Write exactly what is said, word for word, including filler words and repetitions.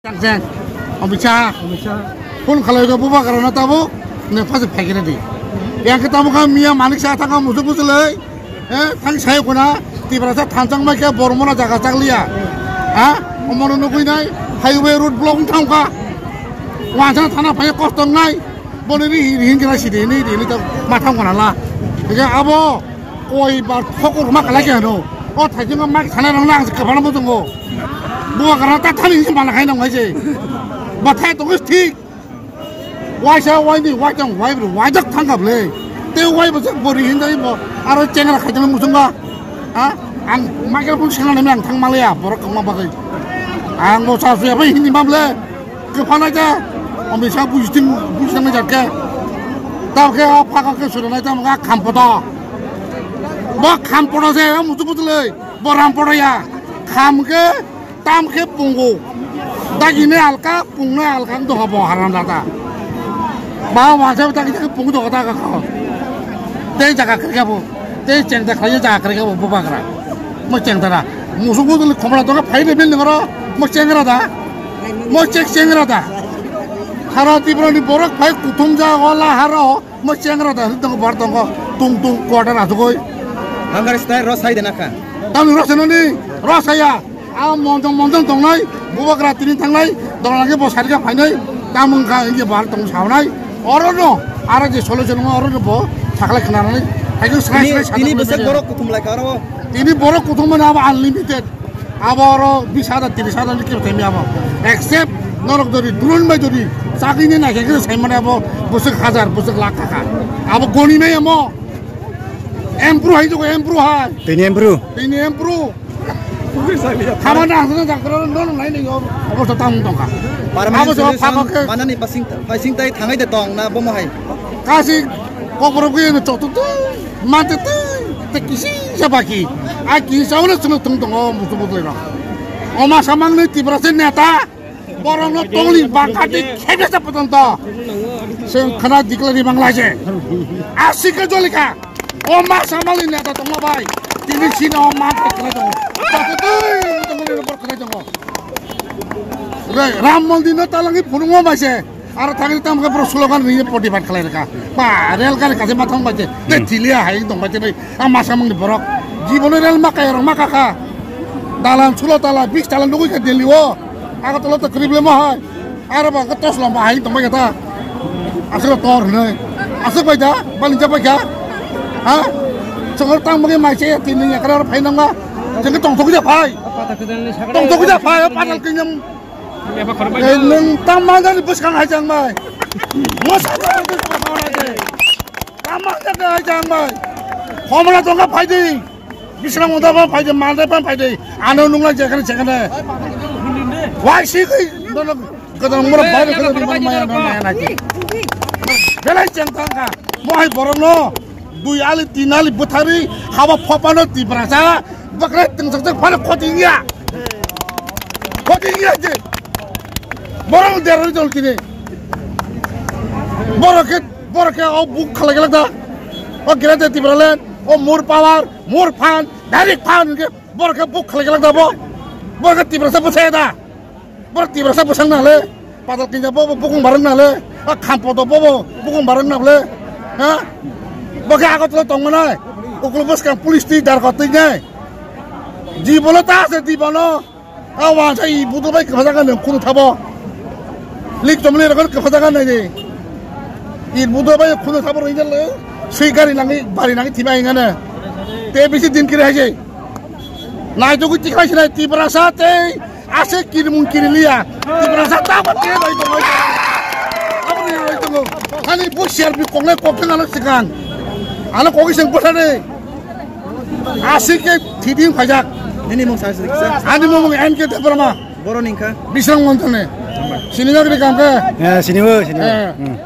Chang chang. Omisa. Omisa. Phone khalai go bubagra na tabo. Ne phase phagire di. Yang ke tabo ka miya manik sa thanga musuk musuk lai. Eh, thang sai kona. Tiprasa thanchang mai ke bormona jaga chakliya. Ha? Omono nugui nai. Highway road block thang ka. Wansa thana phai kosto nai. Boni ri ri hin kena sidi ni ri ni ta mathang kona la. Ege abo koi bar thokur ma kala ke no. O thai jing ma sana rang lang ke bana mo tongo. Bubagra ta thani hin bana khai nang hai se. Ba thai to thik. Waisa waini waitang wai bro waijak thangkha ble. Te wai bo se bori hin dai bo. Aro chengra khai jang musung ba. Ha? Ang microphone sengna nang thang malaya borok kongma bagwi. Ang bo sa suya bai hindi mamle. Kepala ja, omisa bujting bujting ja ke. Tao ke o phaka ke suru nai tamo ga khampoto. Bo khampoto se o mutu mutu le, bo rampoto ya. Kham ke, tam ke pungu. Dagi ne alka, pung ne alka, do habo haram data. Ba wa se dagi dagi pungu do ta ka ko. Te jaga ke bo. Te cheng da khlai jaga ke bo bubagra. Mo cheng da. Musu musu le khomra to phai le bil ngoro. Mo cheng ra da. Mo chek cheng ra da. Haro Tripura ni borok phai kuthum ja wala haro. Mo cheng ra da. Tongo bar tongo. Tung tung quarter asugoi. Hangar style ro sai de na kha. Tam ro sanani. Ro saya. A monjong monjong tongnai, bubagra tini thangnai, dona lagi bo sarika phainai, tamung kha inge bar tong saunai. Oro no, ara je solution mo oro no bo sakla khnanai. Haikhe srai Tini srai tini sakla bwswk khnanai. Borok kuthum lai kha oro. Tini borok kuthum mane abo unlimited. Abo oro bis hajar, tiris hajar ni kebo themi abo. Except norok jodi drone bai jodi chakri ni naikhe khe sai mane abo bwswk hajar, bwswk lakh taka. Abo goni nai amo. Empru hai jogo empru hai. Tini empru. Tini empru. Hamana hasana jakra no no nai nai obosta tang tongka. Permanent Abo jogo solution phakok khe. Manani pasing paising tai thangai de tong na bomo hai. Kasi kokoro gwi no chok tuk tuk. Mante tuk. Te kisi sa baki. Ai kisa wala sunu tung tongo musu musu no. Oma samang ni Tiprasa neta. Borokno tongni bangkati khebesa potonto. Seng khana dikla di bangla je. Asika jolika. O ma samali neta tongma bai. Tini sina o ma khana tongo. Tata tui tongni report khana tongo. Re, Ram Mandir no talangi phunukma bai se. Aro thangni tamkhe borok slogan ringye podibat khlai rwkha. Ba, rel gari kaisa ma thang bai se. Te Hmm. Thilia hai tong bai se. A ma samangni borok. Jibono rel ma kaya rok ma kakha. Dalan sulo tala, bis tala nugui kha Delhi o. Agartala to kwrwi bwlai ma hai. Aro ba khe tos lamba hai tong bai kha ta. Aswk tor hwnwi. Aswk bai da, bani ja bai kha. Ha? Chokor tang bagi mai se tini yakra phai nang ma. Jeng tong thok ja phai. Tong thok ja phai, patal kingdom. Ei, nwng tang ma jani bwskang hai jang bai. Mosa jani bwskang hai jang bai. Tang ma jani hai jang bai. Homla tong kha phai di. Bisrang uda ba phai de, malde ba phai de. Ano nungla jekhane jekhane. Wai si kai, dono gadang mura bai de, gadang mura maya na maya na ji. Belai chang tang kha. Mo hai borok no, dui ali, tin ali bwthari, haba phopano Tiprasa, bakrai tengsak jak phano khoti ya. Khoti ya je. Borok deroi dol kini. Borok ke, borok ke o buk khalai gelak da. O gere de Tipraland, o more power, more fund, direct fund ke borok ke buk khalai gelak da bo. Borok ke Tiprasa bwsai da. Borok Tiprasa bwsang na le. Patal kinja bo bo bukung barang na le. A khampoto bo bo bukung barang na le. Ha? Bo ke agot lo tong manai. Ukul bwskang police twi dar ko twi nai. Di bolo ta se di bolo. A wansa i budo bai kwpha jaga nwng khunu thabo. Lik chomli rokor kwpha jaga nai de. I budo bai khunu thabo roi jalo. Sui gari nangi bari nangi thima ingana. Te bisi din kiri hai jai. Nai jogu tikrai sinai Tiprasa tei ase kirimung kiriliya. Tiprasa ta ba te bai tongo. Aboni bai tongo. Ani bu siar bi konglai kok thang ano sikang. Ano kogi seng bwthade. Asik ke thiding phaijak. Nini mung sa sik sa. Ani mung N K Debbarma. Boro ningkha. Bisrang Montone. Sini nagri kam ke. Eh, sini bo, sini bo. Eh. Hmm.